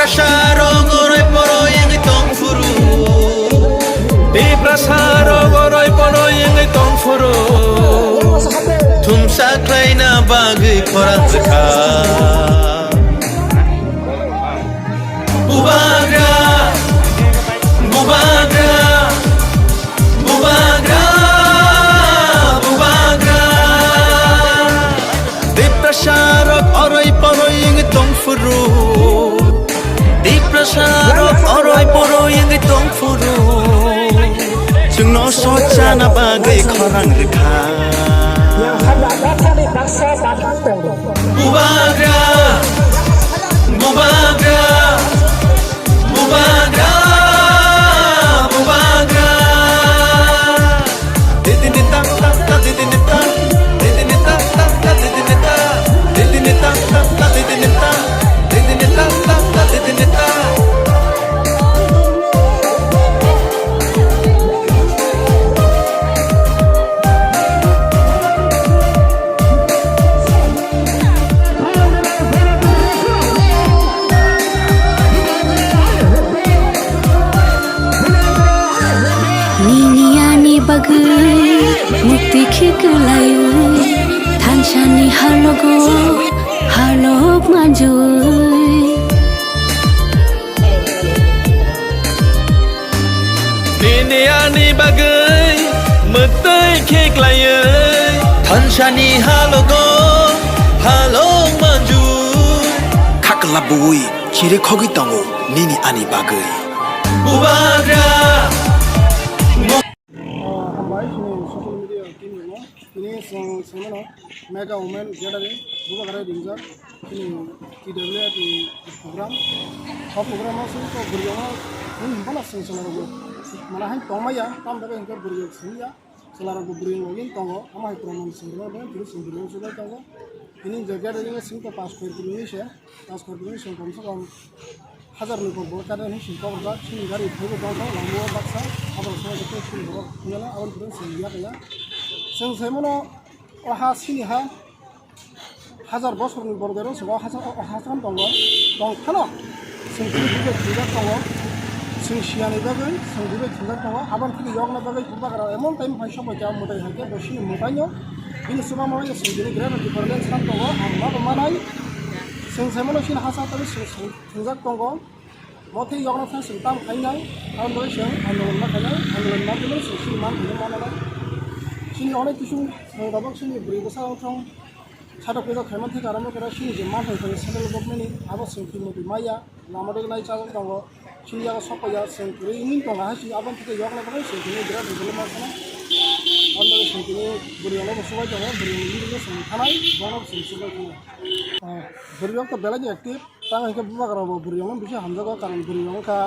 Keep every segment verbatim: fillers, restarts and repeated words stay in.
Tiprasa rok oroi poroi wngwi tong phuru, Tiprasa rok oroi poroi wngwi tong phuru, thumsa khlaina bagwi khorang rwkha. Bubagra, bubagra, bubagra, bubagra. Tiprasa rok oroi poroi wngwi tong phuru, Tiprasa rok oroi poroi wngwi tong phuru, chwngno sochana bagwi khorang rwkha. Bubagra, bubagra, bubagra, bubagra. Didini tak tak tak didini tak, didini tak tak tak didini tak, didini tak tak tak didini tak, didini tak tak tak didini tak. Nini ani bagwi mukti khiklaiwi, thansani halogo halok manjui. Nini ani bagwi mwtwi khiklaiwi, thansani halogo halok manjui. Khakla bui chiri khogwi tongo nini ani bagwi. Bubagra. Hambai chini social media team rokno. Tini chwng saimano Mega Women Gathering, Bubagra ringjak chini T W F ni program. O program o chwng to bwrwi rokno chwng himphano chwng chwla rokbo mana hai tongmaya, tamni bagwi hinkhe bwrwi rok simi ya, chwla rokbo bwrwi rok login tongo, omo hai program chwng rwna bagwi tini chwng bwrwi rok chubai tongo. Tini je gathering o chwng to pass kori tini se. Pass kori tini chwng kom se kom hazar ni por bo kare ni sing kok jak, chini gari phaibo tong tong, lama o baksa, abo rok sai khe chini borok phunela, aboni pore chwng ya kaya. Chwng sai mano o ha chini ha, hazar bosor ni borok ero chwng o ha, o ha chwng tongo, tong phano chwng chini bubai thwijak tongo, chwng siya ni bagwi chwng bubai thwijak tongo, aboni thani yokna bagwi bubagra emon time phai sok bai kha mwtai hai khe bo chini mwtai no bini chuba mwtai no chwng bini greater department san tongo, ang ma bo manai. Chwng sai mano chini ha sa tani chwng, chwng thwngjak tongo. Mothai yokna thang chwng tam khainai, aboni bagwi chwng andolon ma khainai, andolon ma khainai chwng chini man khainai ma nanai. Chini onek kisu chwng tabuk chini bwrwi bwsa wng thang. Satok puja khaimani thik aramo khe chini je man hai khainai central government ni abo chwng thik motwi maya. Lama digi nai chajak tongo. Chini yago sok paiya chwng kwrwi wngwi tongo hai chini aboni thik yokna bagwi chwng tini birat development kheno. Aboni bagwi chwng tini bwrwi rokno bo chubai tongo, bwrwi rokni bini chwng thanai, bono chwng chubai tongo. Ah, bwrwi rok to belai no active. Tamo hinkhe bubagra bo bwrwi rokno bisi hamjago, karon bwrwi rok wngkha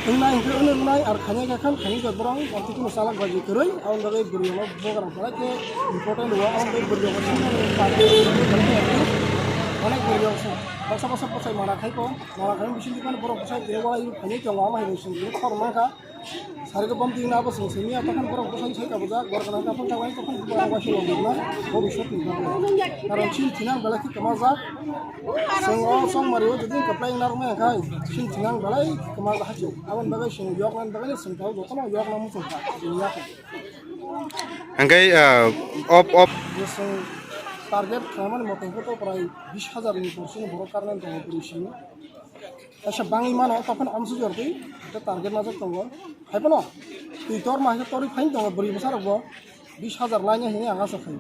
wngnai hinkhe wngwi rwnai, ar khainai khe khan khainai khe borok wngkha tei kheno chalak baji kwrwi, aboni bagwi bwrwi rokno bubagra belai khe important rwo, aboni bagwi bwrwi rokno thangmani party rwi belai khe active. Onek bwrwi rok se baksa baksa bwsai mana khai ko, mana khai bising twi phano borok bwsai tini walai khainai tongo, amo hai bai chwng tini khorang mankha. Sari ko bom tin abo sing simi ata khan borok bwsai sai kabujak, borok nang kaphang kabai tokhan borok waisi logirna bhobishyot ni bagwi. Karon chini thinang belai khe kwmajak. Chwng o chongmari o jodi kwplai wngna rwmai khai chini thinang belai kwmajak hachwk. Aboni bagwi chwng yoknani bagwi chwng tao jotono yokna muchung kha chini yakung. Hingke, ah, op, op. Je chwng target khlaimani mote hwnkhe to prai bis hajar ni korsini borok karnai tongo bwrwi simi. Kaisa bangwi mano, tokphano amsuk yortwi, tei target majak tongo. Haiphano twi torma hai khe torwi phaini tongo, bwrwi bwsarokbo bis hajar laina hinwi ang asa khaio.